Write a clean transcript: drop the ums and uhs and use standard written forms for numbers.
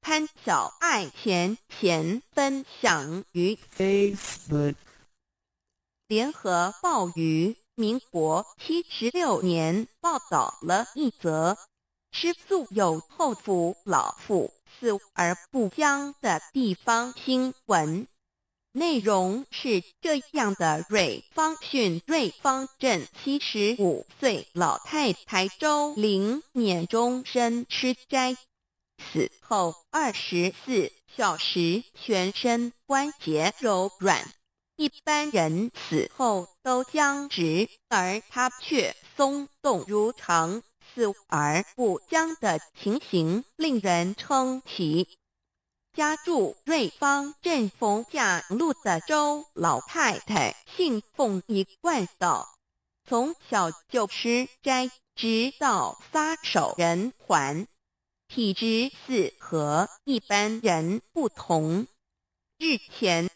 潘小愛前前分享於 Facebook。聯合報於民國76年報導了一則吃素有後福老婦死而不僵的地方新聞。內容是這樣的：瑞芳縣瑞芳鎮75歲老太太周玲年終身吃齋，死後24小時全身關節柔軟。一般人死後都僵直，而她卻鬆動如常，死而不僵的情形令人稱奇。家住瑞芳鎮逢甲路的周老太太信奉一貫道，從小就吃齋，直到撒手人寰，體質似和一般人不同。日前，